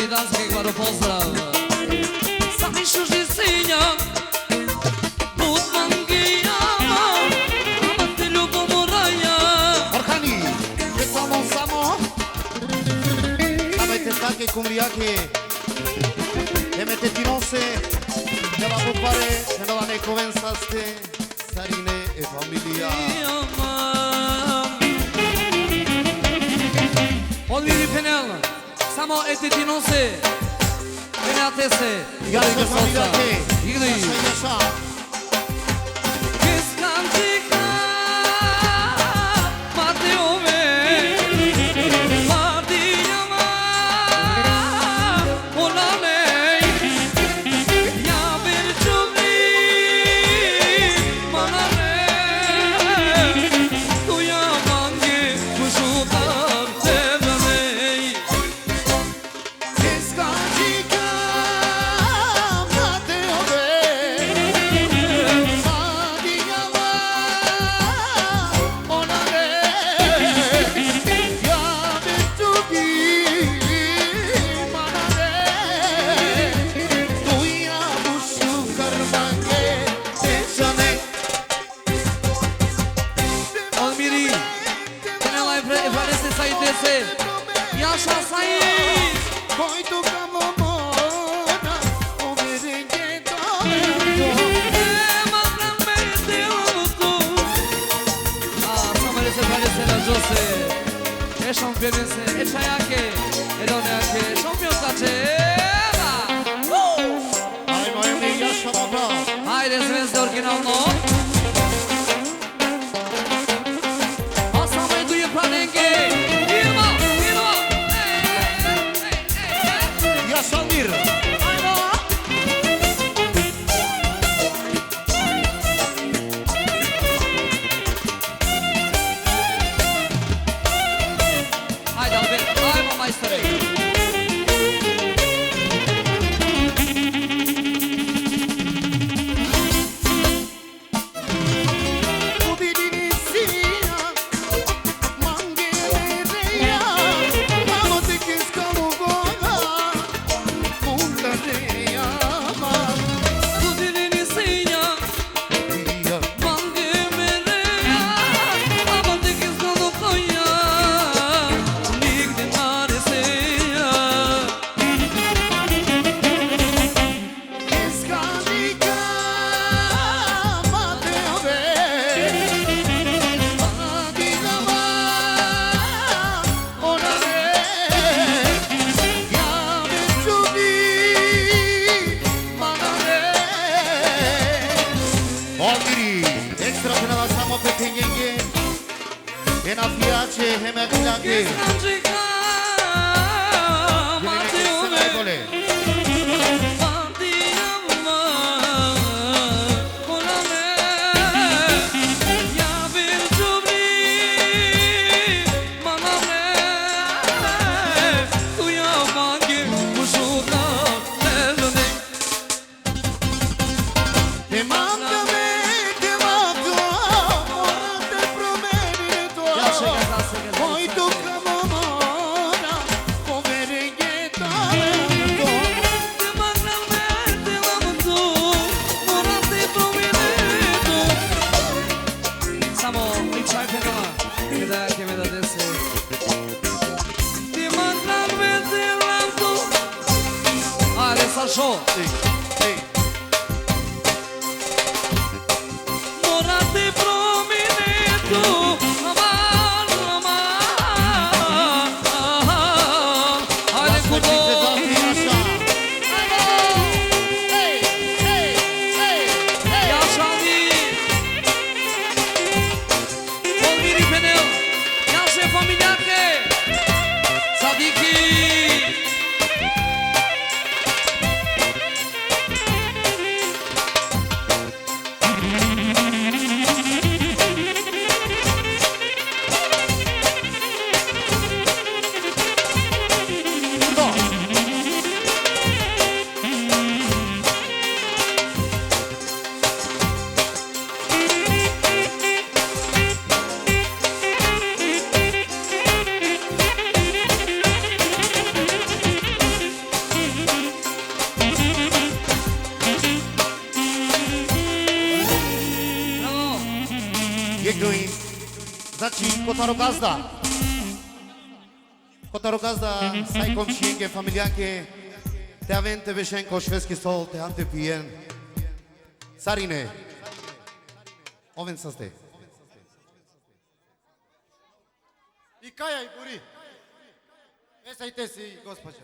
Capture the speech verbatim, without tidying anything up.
Danske, baro pozdrav. Sa mi šuži sinja, but mangija, ama te ljubo moraja. Orhani, ke samo, samo. Ama te stake kumrijake, e me te tinose, te la popare, te la ne koven saste. Sarine e familija. Olmiri Penel, samo e te tinose, penatese. Yaşa familija ke. Igri. Yaşa, yaşa. Kıskançlıkla Mateo ve Mardiama. Olmiri, tene la e pre-, e pralese Saidese. Yaşa Said! Ema Samuel se pralese la Jose. E šampionese, e čajake, e lonjake, šampion tače. Eva! Woo! Ajmo, Emi, još malo. Ajde, zvezde originalno. A samo e duje pranenge. Idemo, idemo. Ja, Salmir. Ajmo. Ajde, Albert, ajmo, majstore. Odiri, ekstra penala samo pe pengenge. Ena fijače, hem e aklake. Jemi ne kese na gole. Te mangam, te mangam, mora te promenim to. Moj tu ka mora, poverenge talento. Te mangam, te mangam, mora te promenim to. Samo i čaj penala, me da, ke me da dese. Te mangam, te mangam. Ajde, Sašo. Ej, ej. Mora te promenim to, aman, aman. Ajde, Kubo. Yaşa Ali. Olmiri Penel. Yaşa familijake. Sadiki. Jekh duin. Znači, kotaro gazda. Kotaro gazda, sa i komšijenge, familijake, te aven te bešen ko švedski stol, te han te pijen. Sarine. Oven saste. I Kaja i Buri. E, sa i te si, gospođa.